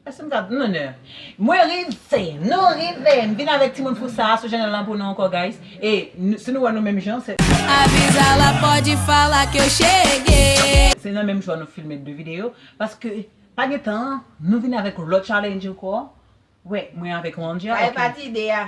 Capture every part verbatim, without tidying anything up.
Èske m ka, non, non. Mwen rive, nou rive. M vin avèk timoun fou sa a sou chanèl lan pou nou ankò, guys. E n- si nou wè nou menm jan, se Avisa la pode falar que eu cheguei. Se nan menm jou a nou filme de videyo. Paske, pa gen tan, nou vin avèk lòt challenge ankò. Wè, mwen avèk Wandja. Sa e pati de a.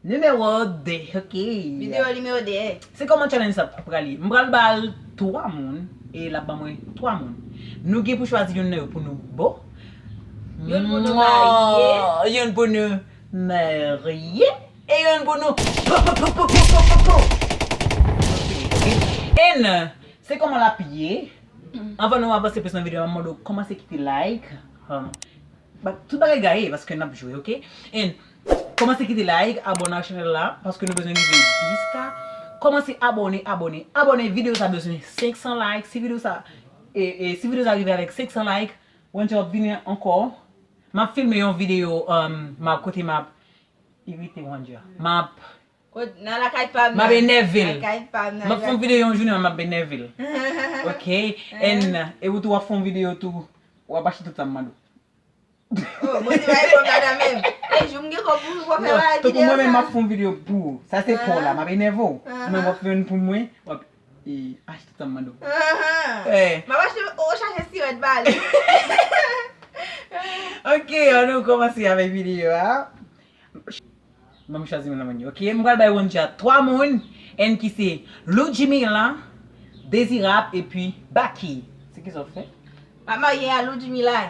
Nimewo de, ok. Videyo nimewo de. Se kòman challenge sa ap prale? M pral ba l twa moun e l ap ban mwen twa moun. Nou gen pou chwazi youn nan yo pou nou bo. Youn pou nou marye. Youn pou nou marye. E youn pou nou. Po, po, po, po, po, po, po, po. Ok, ok. And, se kòman l ap ye? Anvan nou avanse plis nan videyo, m ap mande w kòmanse kite like. Um, ba- tout bagay gaye paske n ap jwe, ok? And kòmanse kite like, abòne ak chanèl la paske nou bezwen rive dis K. Kòmanse abòne, abòne, abòne. Videyo sa bezwen senk san like. Si videyo sa, e, e, si videyo sa rive avèk senk san like, Wandja ap vini ankò. M ap filme yon videyo, um, m ap kote m ap irite Wandja. M ap Kot- Nan lakay pa m. M ap enève l. Lakay pa m. M ap fè yon videyo yon jounen, m ap enève l. Ok? And, e ou tou w ap fè yon videyo tou, w ap achte tout sa m mande w. Oh, mwen se bay pwòp ladan menm. E jou m gen kòb pou pou fè Non, bay tankou mwen menm m ap videyo fè yon videyo pou ou. Sa se pa w la, m ap enève w. Mwen m ap fè youn pou mwen, w ap e, achte tout sa m mande w. sa. Eh. M ap achte o chache sirèt ba li. Ok, ann nou kòmanse avèk videyo a. Ban m chwazi moun nan moun yo. Ok, m pral bay Wandja twa moun. And ki se Ludmilla, Dezirab epi Baky. Se ki sa w fè? M ap marye a Ludmilla.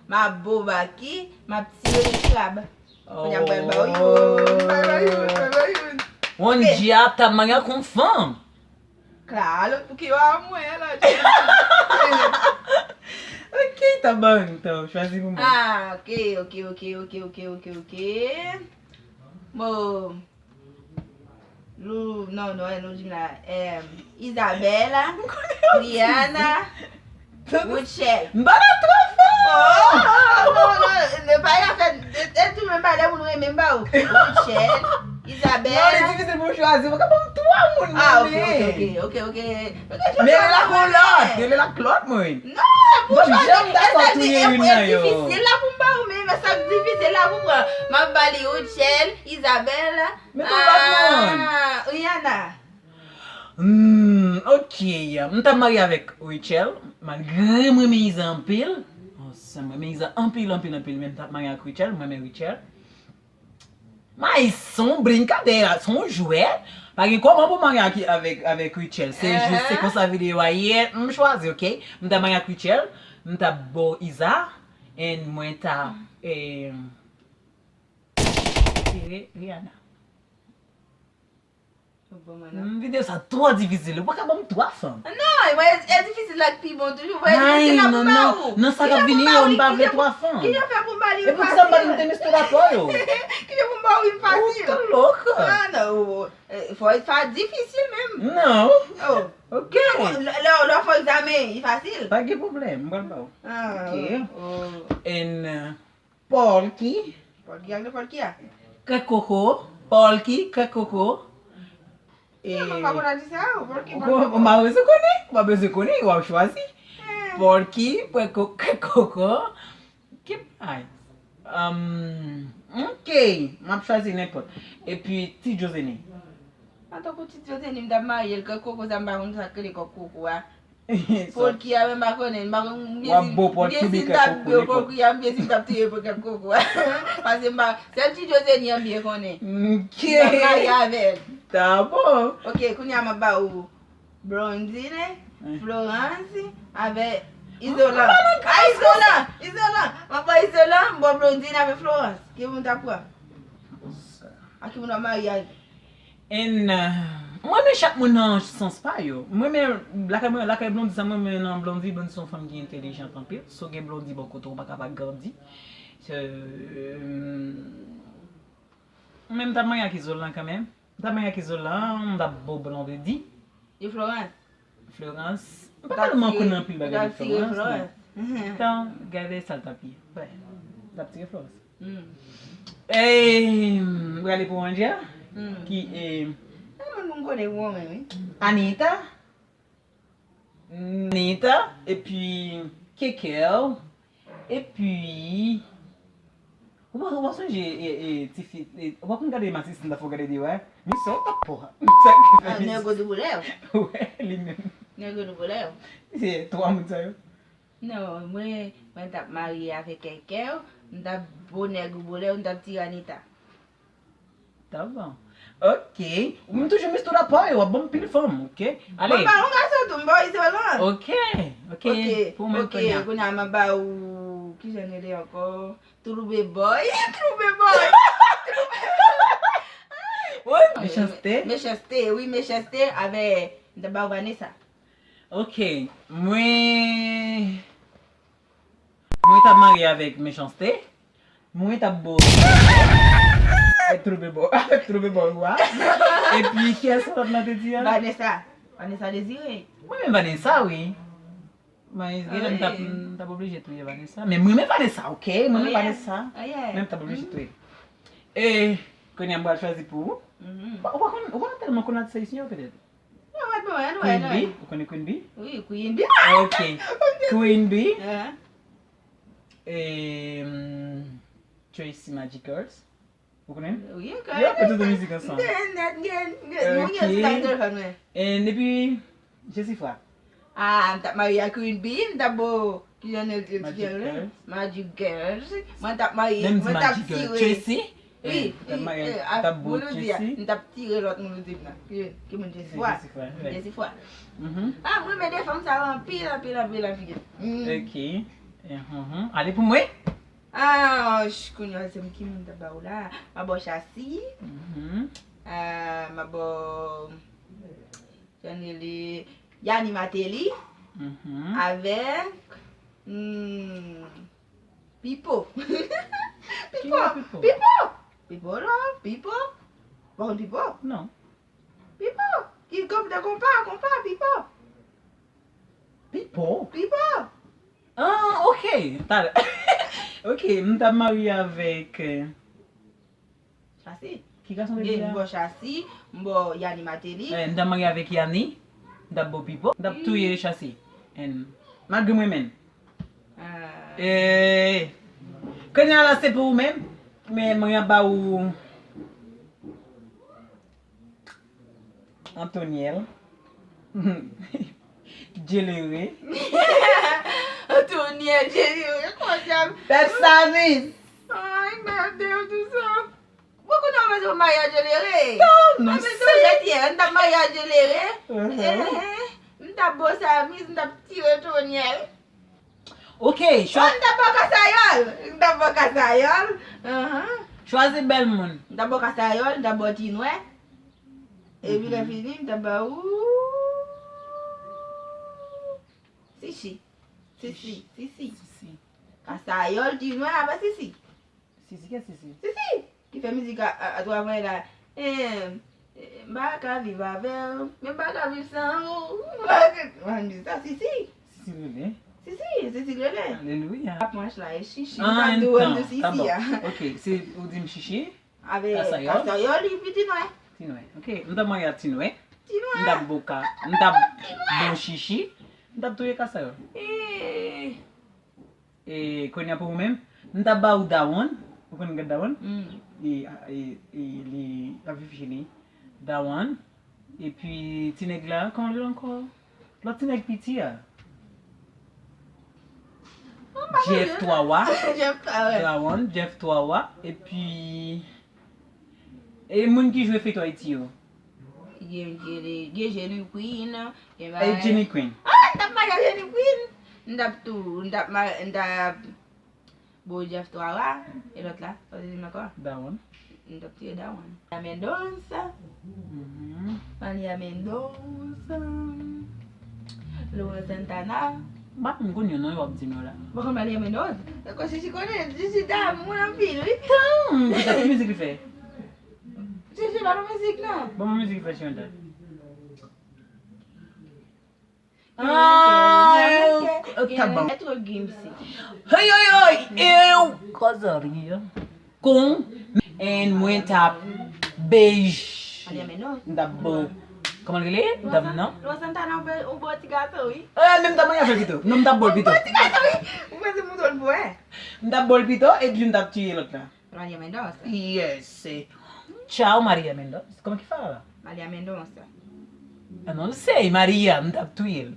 M ap bo Baky, m ap tire Dezirab. Kounye a m pral ba w youn. M pral ba w youn, m pral ba w youn. Wandja t ap marye ak yon fanm. Klalo, pou ki yo a mwen la. Ok, ta ban, ta chwazi pou mwen. Ah, ok, ok, ok, ok, ok, ok, ok, ok. Bon. Lou, non, non, e Ludmilla. Em, Isabella, Rihanna, Rutshelle. M pa nan twa fanm. Oh, non, non, ne pa y a fè, e, e tou menm pa de moun renmen ba ou. Rutshelle, Non, li Isabella. difisil pou m chwazi. Ou ka ban m twa moun. Ah, ok, Mami. Ok, ok, ok, ok. Mele l ak yon lòt. Mele l ak lòt, mwen. Non, pou Bon, chwazi, janm dakò e sa tou di, ye e youn pou e nan yo. Difisil la pou m ba ou, men sa k difisil la pou pran. M ap ba li Rutshelle, Isabella, Men pou lòt moun. Ah, Rihanna. Hmm, ok. M t ap marye avèk Rutshelle, malgre mwen renmen Iza anpil. Oh, sa, mwen renmen Iza anpil, anpil, anpil, men m t ap marye ak Rutshelle, mwen renmen Rutshelle. May son brinkadè, son jwèt. Pa gen kòman pou marye ak, avèk, avèk Rutshelle. Se jis, se konsa videyo a ye. M chwazi, ok? M t ap marye ak Rutshelle, m t ap bo Iza, and mwen t ap, eh, tire Rihanna. Bon, mwen nan. Hmm, videyo sa twò difisil. Ou pa ka ban m twa fanm. Non, e mwen, e difisil la k pi bon toujou. Mwen, e Ay, difisil la non, pou ba non. ou. Nan sa k ap vini yo, m pa vle twa fanm. Kijan fè pou m ba li E poukisa m pa t te mestre dakò yo? Kijan pou m ba ou youn fasil? Ou lòk. Ah, non. Eh, fò e pa difisil menm. Non. Oh. Ok. Lè, lè, lè w fè egzamen, li fasil. Pa gen pwoblèm, m pral ba w. Ah, Ok. Oh. And, uh, Polky. Polky ak nenpòt ki a. Krèk koko. Polky, krèk koko. E Mwen pa konn atis sa, Polky, Ou pa bezwen konnen. Ou pa bezwen konnen, w ap chwazi. Polky, krèk ko-, krèk koko. Ki bay? Um, ok, m ap chwazi nenpòt. Epi Ti Jozeni. Antanke Ti Jozeni, m t ap marye l, krèk koko sa, m pa konn sa k rele krèk koko a. Polky a, men m pa konnen, m pa konn, m W ap bo Polky byen si byen m t ap krèk koko bo nenpòt. Polky a, m byen si m t ap touye pou krèk koko a. Paske m pa, sèl Ti Jozeni an m byen konnen. Ok. M ap marye avè l. Ta bon. Ok, kounye a m ap ba ou Blondine, Florence, avè Izolan. Ah, Izolan! Izolan! M ap ba Izolan, m ba Blondine avè Florence. Ki moun t ap pran? A ki moun w ap marye avè? And, uh, mwen renmen chak moun nan sans pa yo. Mwen renmen lakay mwen, lakay Blondie sa, mwen renmen nan Blondie. Blondie se yon fanm ki entèlijant anpil. Si w gen Blondie bò kote w, ou pa ka pa grandi. So, um, mwen m t ap marye ak Izolan kanmenm. M t ap marye ak Izolan, m t ap bo Blondie. E Florence? Florence. M pa tèlman konn anpil bagay de Florence. Florence. Tan, gade sa l t ap ye. Bè, m t ap tire Florence. Hmm. Ey, m prale pou Angel. Hmm. Ki, eh, Nan moun pou m konnen pou mwen, wi. Anita. Anita. Epi Kekel. Epi, ou pa, ou pa sonje, e, e, tifi, e, ou pa konn gade Masis, m ta fè w gade de wè? Men sa w t ap pran. Sa k te fè Ah, Nego Douboulè. Wè, li menm. Nego Douboulè. Se twa moun sa yo. Non, mwen, mwen t ap marye avèk kèkè, m t ap bo Nego Douboulè, m t ap tire Anita. Sa bon. Ok. Ou menm toujou Miss Tout Apò, w ap ban m pil fanm, ok? Ale. Mwen pa yon gason tou, m pa yon Izolan. Ok, ok. Ok, Pou mwen ok, kounye a. Kounye a, mwen ba ou, kijan l rele ankò? Troube Boy. Troube Boy. Troube Boy. Wi, Mechanste. Mechanste, wi, Mechanste avè, m ta ba ou Vanessa. Ok, mwen, mwen t ap marye avèk Mechanste. Mwen t ap bo. E Troube Boy. Avèk Troube Boy, wa. Epi, kiyès lòt la te di a? Vanessa. Vanessa Désiré. Mwen menm Vanessa, wi. Mwen, genlè m t ap, Wi. m t ap oblije touye Vanessa. Men mwen menm Vanessa, ok? Mwen menm Wi. Vanessa. Wi. Men m t ap oblije touye. E, kounye a m pral chwazi pou ou. Mhm. Ou pa, ou pa konn, ou pa tèlman konn atis ayisyen yo, petèt? Non, mwen, mwen, mwen, Queen Bee? mwen. Ou konnen Queen Bee? Wi, Queen Bee. Ok. Ok. Queen Bee. Ah. E, mm, Tracy Magic Girls. Ou konnen? Wi, ok. Yo, nou tout mizik ansanm. M te nèt gen, gen, nou gen Ok. sou telefòn mwen. E, epi, Jesifra. Ah, m t ap marye ak Queen Bee, m t ap bo, ki jan l di Magic Girls. Magic Girls. Mwen t ap marye, Menm di mwen t ap Magic Girl. tire. Tracy? Wi, Eh, wi, eh, ah, t ap bo moun ou di a, Tracy? M t ap tire lòt moun ou di m nan. Ki, ki moun Jesifra? Jesifra, wi. Jesifra. Mhm. Ah, mwen renmen de fanm sa yo anpil, anpil, anpil, anpil. Mm. Ok. Eh, mhm. Ale pou mwen. Ah, ch, kounye a se m ki moun m t ap ba ou la. M ap ba w Chassi. Mhm. Ah, m ap ba w, jan l rele, Yani Martelly. Mhm. Avèk, hmm, Pipo. Pipo. Ki lè Pipo? Pipo. Pipo la, Pipo. Ou pa konn Pipo? Non. Pipo. Ki gwoup de konpa, konpa, Pipo. Pipo? Pipo. Ah, ok. Talè. Ok, m t ap marye avèk, euh, Chassi. Ki gason te di Gen, a? M ba w Chassi, m ba w Yani Martelly. Eh, m t ap marye avèk Yani, m t ap ba w Pipo, m t ap touye Chassi. And malgre m renmen l. Ah. Eh, kounye a la se pou ou menm, men mwen ap ba ou Antoniel. Djelere. Antoniel Djelere, kòman dyab? Pep Samis. Ay, merde, tout sa. Bon, kounye a, mwen se marye a Djelere. Non, non, Mwen se se jèt yè, m t ap marye a Djelere. Mhm. Eh, eh, m t ap bo Samis, m t ap tire Antoniel. Ok, chwa- Oh, m t ap ba w Kasayòl. M t ap ba w Kasayòl. Ahan. Chwazi bèl moun. M t ap ba w Kasayòl, m t ap ba w Tinwè. Epi lè Mhm. fini, m t ap ba ou Sisi. Sisi, Sisi. Sisi. Kasayòl, Tinwè, apa Sisi? Sisi, kiyès Sisi? Sisi, ki fè mizik a, a, a travay la. Eh, eh, m pa ka viv avè w, men m pa ka viv san ou. Mwen di sa, Sisi. Sisi rele. Sisi, Sisi rele. Alelouya. Ap manch la, e Chichi. Ah, m pa di w, m di Sisi a. Ok, se, ou di m Chichi? Avè Kasayòl? Kasayòl, li pi Tinwè. Tinwè, ok. M t ap marye ak Tinwè. Tinwè. M t ap bo ka, m t ap Tinwè. Bo Chichi. M t ap touye Kasayòl. Eh. E kounye a pou ou menm, m t ap ba ou Dawonn. Ou konn gad Dawonn? Mm. E, e, e li ap viv chili. Dawonn. Epi ti nèg la, kòman l rele ankò? Lòt ti nèg piti a. Mwen pa Jeff konnen. Twa Wa. Jeff Twa Wa. Dawonn, Jeff Twa Wa. Epi E moun ki jwe feyton Ayiti yo? Gen, gen, gen Jenny Queen, gen E bagay. Jenny Queen. Ah, m t ap marye ak Jenny Queen. M t ap tou, m t ap ma-, m t ap bo Jeff Twa Wa, e lòt la, sa w te di m ankò? Dawonn. M t ap tire Dawonn. Maria Mendoza. Mhm. Maria Mendoza. Laurent Santana. M pa konn youn nan yo w ap di m yo la. Ou pa konn Maria Mendoza? Dakò, Chichi konnen, Chichi damou moun anpil, wi. Tan, ki mizik li fè? Chichi pa nan mizik, non. Ban mwen mizik li fè, Chantal. Ah, ok, ta bon. Mèt Gims. Hey, hey, hey, ew, kòzari. Kon, and mwen t ap bej. Maria Mendoza. M t ap bo. Kòman l rele? M t ap, non? Laurent Santana, ou bo, ou bo ti gato, wi. Eh, men m t ap marye avè l pito. Non, m t ap bo l pito. Bo ti gato, wi. Ou panse m bo l bo? M t ap bo l pito epi m t ap tiye lòt la. Maria Mendonça. Yes. Tchao, Maria Mendonça. Como que fala? Maria Mendonça. Eu não sei, Maria, m t ap touye l.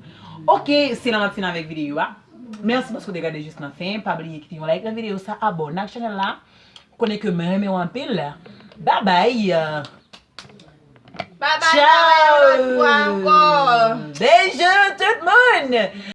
Ok, se la m ap fin avèk videyo a. Mèsi paske w te gade jis nan fen. Pa bliye kite yon like nan videyo sa, abòne ak chanèl la. Konnen ke m renmen w anpil. Bye bye. Bye bye, bye bye, yon lòt fwa ankò. Beijo tout moun.